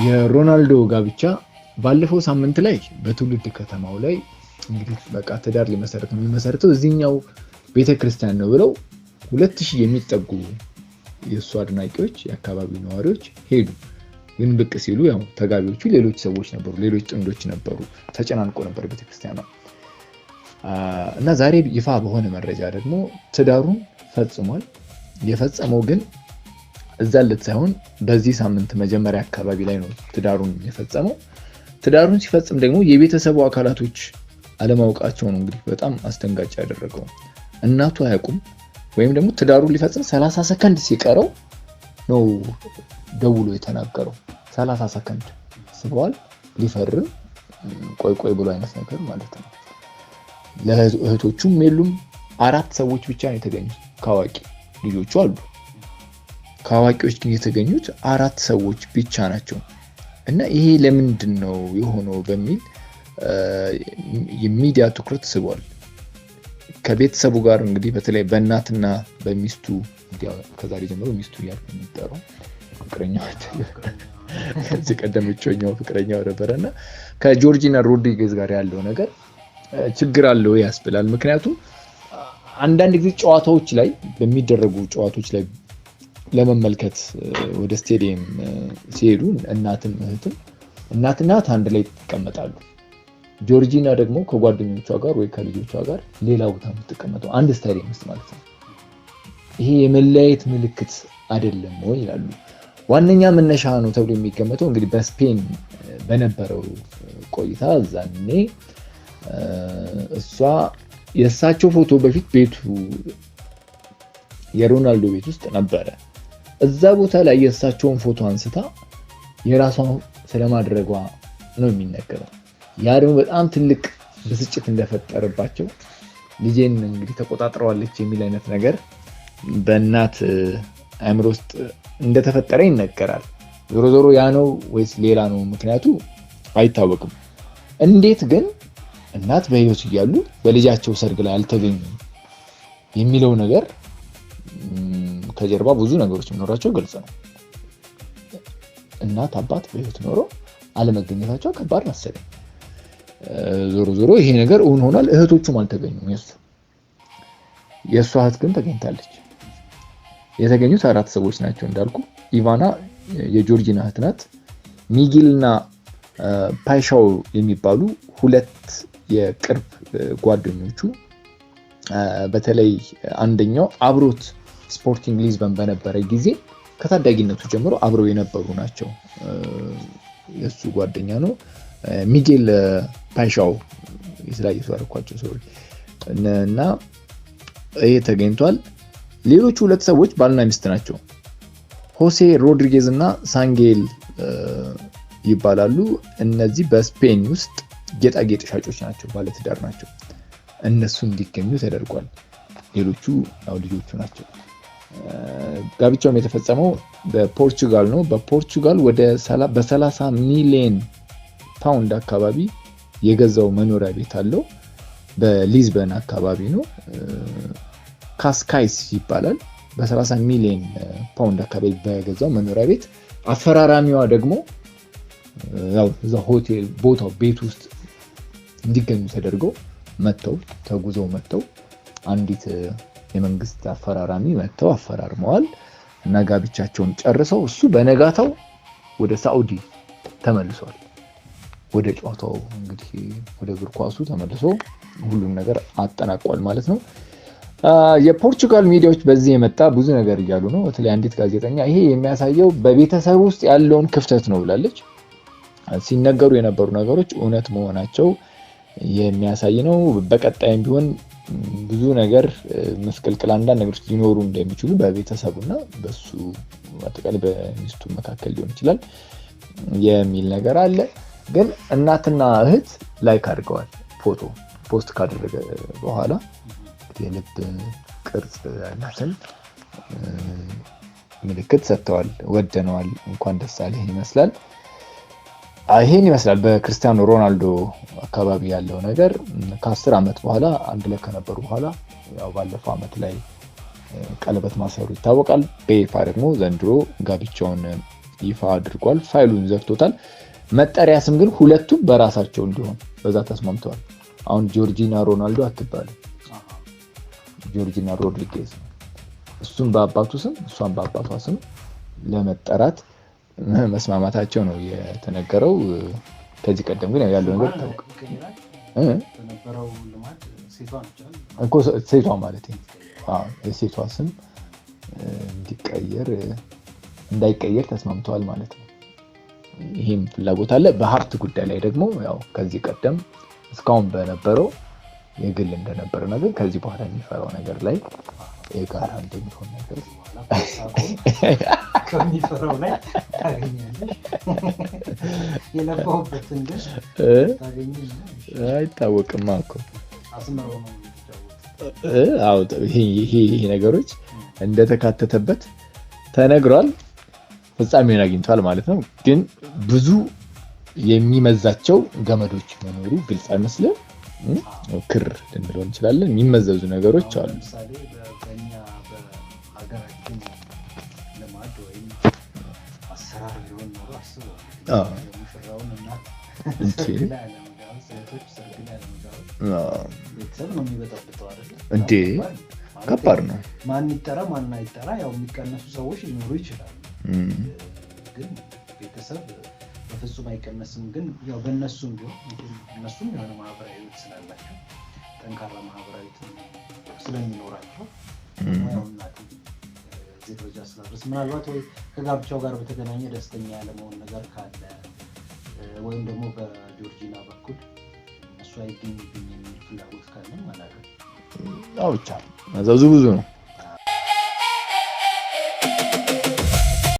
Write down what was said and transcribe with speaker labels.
Speaker 1: የሮናልዶ ጋብቻ ባለፈው ሳምንት ላይ በትውልድ ከተማው ላይ እንግዲህ በቃ ትዳር ሊመሰረት ነው፣ የሚመሰረተው እዚህኛው ቤተክርስቲያን ነው ብለው 2000 የሚጠጉ የእሱ አድናቂዎች፣ የአካባቢው ነዋሪዎች ሄዱ። ግን ብቅ ሲሉ ያው ተጋቢዎቹ ሌሎች ሰዎች ነበሩ፣ ሌሎች ጥንዶች ነበሩ። ተጨናንቆ ነበር ቤተክርስቲያኗ። እና ዛሬ ይፋ በሆነ መረጃ ደግሞ ትዳሩን ፈጽሟል። የፈጸመው ግን እዛ ዕለት ሳይሆን በዚህ ሳምንት መጀመሪያ አካባቢ ላይ ነው ትዳሩን የፈጸመው። ትዳሩን ሲፈጽም ደግሞ የቤተሰቡ አካላቶች አለማወቃቸው ነው እንግዲህ በጣም አስደንጋጭ ያደረገው። እናቱ አያውቁም፣ ወይም ደግሞ ትዳሩን ሊፈጽም 30 ሰከንድ ሲቀረው ነው ደውሎ የተናገረው። 30 ሰከንድ ስበዋል፣ ሊፈርም ቆይ ቆይ ብሎ አይነት ነገር ማለት ነው። ለእህቶቹም የሉም፣ አራት ሰዎች ብቻ ነው የተገኙት። ከአዋቂ ልጆቹ አሉ፣ ከአዋቂዎች ግን የተገኙት አራት ሰዎች ብቻ ናቸው። እና ይሄ ለምንድን ነው የሆነው በሚል የሚዲያ ትኩረት ስቧል። ከቤተሰቡ ጋር እንግዲህ በተለይ በእናትና በሚስቱ፣ ከዛሬ ጀምሮ ሚስቱ እያልኩ የሚጠራው፣ ፍቅረኛው፣ ከዚህ ቀደም እጮኛው፣ ፍቅረኛው ነበረ፣ እና ከጆርጂና ሮድሪጌዝ ጋር ያለው ነገር ችግር አለው ያስብላል። ምክንያቱም አንዳንድ ጊዜ ጨዋታዎች ላይ፣ በሚደረጉ ጨዋታዎች ላይ ለመመልከት ወደ ስቴዲየም ሲሄዱ እናትም እህትም፣ እናትና እህት አንድ ላይ ይቀመጣሉ። ጆርጂና ደግሞ ከጓደኞቿ ጋር ወይ ከልጆቿ ጋር ሌላ ቦታ የምትቀመጠው፣ አንድ ስታዲየም ውስጥ ማለት ነው። ይሄ የመለያየት ምልክት አይደለም ወይ ይላሉ። ዋነኛ መነሻ ነው ተብሎ የሚገመተው እንግዲህ በስፔን በነበረው ቆይታ እዛኔ እሷ የእሳቸው ፎቶ በፊት ቤቱ፣ የሮናልዶ ቤት ውስጥ ነበረ። እዛ ቦታ ላይ የእሳቸውን ፎቶ አንስታ የራሷን ስለማድረጓ ነው የሚነገረው። ያ ደግሞ በጣም ትልቅ ብስጭት እንደፈጠረባቸው፣ ልጄን እንግዲህ ተቆጣጥረዋለች የሚል አይነት ነገር በእናት አእምሮ ውስጥ እንደተፈጠረ ይነገራል። ዞሮ ዞሮ ያ ነው ወይስ ሌላ ነው ምክንያቱ አይታወቅም። እንዴት ግን እናት በህይወት እያሉ በልጃቸው ሰርግ ላይ አልተገኙም የሚለው ነገር ከጀርባ ብዙ ነገሮች የሚኖራቸው ግልጽ ነው። እናት አባት በህይወት ኖሮ አለመገኘታቸው ከባድ መሰለኝ። ዞሮ ዞሮ ይሄ ነገር እውን ሆኗል። እህቶቹም አልተገኙም። የእሷ እህት ግን ተገኝታለች። የተገኙት አራት ሰዎች ናቸው እንዳልኩ። ኢቫና የጆርጂና እህት ናት። ሚጊል እና ፓይሻው የሚባሉ ሁለት የቅርብ ጓደኞቹ፣ በተለይ አንደኛው አብሮት ስፖርቲንግ ሊዝበን በነበረ ጊዜ ከታዳጊነቱ ጀምሮ አብረው የነበሩ ናቸው። የእሱ ጓደኛ ነው። ሚጌል ፓይሻው፣ የተለያዩ ሰው ያደረኳቸው ሰዎች እና ይሄ ተገኝቷል። ሌሎቹ ሁለት ሰዎች ባልና ሚስት ናቸው። ሆሴ ሮድሪጌዝ እና ሳንጌል ይባላሉ። እነዚህ በስፔን ውስጥ ጌጣጌጥ ሻጮች ናቸው፣ ባለትዳር ናቸው። እነሱ እንዲገኙ ተደርጓል። ሌሎቹ ያው ልጆቹ ናቸው። ጋብቻውም የተፈጸመው በፖርቹጋል ነው። በፖርቹጋል ወደ በ30 ሚሊዮን ፓውንድ አካባቢ የገዛው መኖሪያ ቤት አለው። በሊዝበን አካባቢ ነው። ካስካይስ ይባላል። በ30 ሚሊዮን ፓውንድ አካባቢ በገዛው መኖሪያ ቤት አፈራራሚዋ ደግሞ ያው እዛ ሆቴል ቦታው ቤት ውስጥ እንዲገኙ ተደርገው መጥተው፣ ተጉዘው መጥተው፣ አንዲት የመንግስት አፈራራሚ መጥተው አፈራርመዋል እና ጋብቻቸውን ጨርሰው እሱ በነጋታው ወደ ሳኡዲ ተመልሷል። ወደ ጨዋታው እንግዲህ ወደ እግር ኳሱ ተመልሶ ሁሉም ነገር አጠናቋል ማለት ነው። የፖርቹጋል ሚዲያዎች በዚህ የመጣ ብዙ ነገር እያሉ ነው። በተለይ አንዲት ጋዜጠኛ ይሄ የሚያሳየው በቤተሰብ ውስጥ ያለውን ክፍተት ነው ብላለች። ሲነገሩ የነበሩ ነገሮች እውነት መሆናቸው የሚያሳይ ነው። በቀጣይም ቢሆን ብዙ ነገር ምስቅልቅል አንዳንድ ነገሮች ሊኖሩ እንደሚችሉ በቤተሰቡና በሱ አጠቃላይ በሚስቱ መካከል ሊሆን ይችላል የሚል ነገር አለ። ግን እናትና እህት like አድርገዋል። ፎቶ post ካደረገ በኋላ የልብ ቅርጽ ያላትን ምልክት ሰጥተዋል። ወደነዋል፣ እንኳን ደስ አለህ ይመስላል። ይሄን ይመስላል በክርስቲያኖ ሮናልዶ አካባቢ ያለው ነገር። ከ10 ዓመት በኋላ አንድ ላይ ከነበሩ በኋላ ያው ባለፈው ዓመት ላይ ቀለበት ማሰሩ ይታወቃል። በይፋ ደግሞ ዘንድሮ ጋብቻውን ይፋ አድርጓል። ፋይሉን ዘግቶታል። መጠሪያ ስም ግን ሁለቱም በራሳቸው እንዲሆን በዛ ተስማምተዋል። አሁን ጆርጂና ሮናልዶ አትባልም፣ ጆርጂና ሮድሪጌዝ ነው። እሱም በአባቱ ስም እሷም በአባቷ ስም ለመጠራት መስማማታቸው ነው የተነገረው። ከዚህ ቀደም ግን ያለው ነገር ይታወቃል እኮ ሴቷ ማለት የሴቷ ስም እንዲቀየር እንዳይቀየር ተስማምተዋል ማለት ነው። ይሄም ፍላጎት አለ። በሀብት ጉዳይ ላይ ደግሞ ያው ከዚህ ቀደም እስካሁን በነበረው የግል እንደነበረ ነገር ከዚህ በኋላ የሚፈራው ነገር ላይ የጋራ እንደሚሆን ነገር
Speaker 2: ከሚፈራው ላይ ታገኛለሽ። የለፋሁበትን ግን
Speaker 1: አይታወቅማ እኮ ይሄ ነገሮች እንደተካተተበት ተነግሯል። ፍጻሜውን አግኝቷል ማለት ነው። ግን ብዙ የሚመዛቸው ገመዶች መኖሩ ግልጽ አይመስልም። ክር ልንለው እንችላለን። የሚመዘዙ ነገሮች አሉ።
Speaker 2: ለምሳሌ በእኛ በሀገራችን ልማድ ወይም አሰራር ቢሆን ኖሮ አስበው የሙሽራውን እናት ሰርግ ላይ አለመጋበዝ፣ ሴቶች ሰርግ ላይ አለመጋበዝ ቤተሰብ ነው የሚበጠብጠው አይደለ?
Speaker 1: እንዴ ከባድ ነው።
Speaker 2: ማን ይጠራ ማን አይጠራ፣ ያው የሚቀነሱ ሰዎች ሊኖሩ ይችላሉ። ግን ቤተሰብ በፍጹም አይቀነስም። ግን ያው በእነሱም ቢሆን እነሱም የሆነ ማህበራዊ ህይወት ስላላቸው ጠንካራ ማህበራዊ ስለሚኖራቸው ያው እናቴ እዚህ ደረጃ ስላደረስ ምናልባት ወይ ከጋብቻው ጋር በተገናኘ ደስተኛ ያለመሆን ነገር ካለ ወይም ደግሞ በጆርጂና በኩል እሱ አይገኝብኝ የሚል ፍላጎት ካለም አላውቅም።
Speaker 1: አዎ ብቻ መዘዙ ብዙ ነው።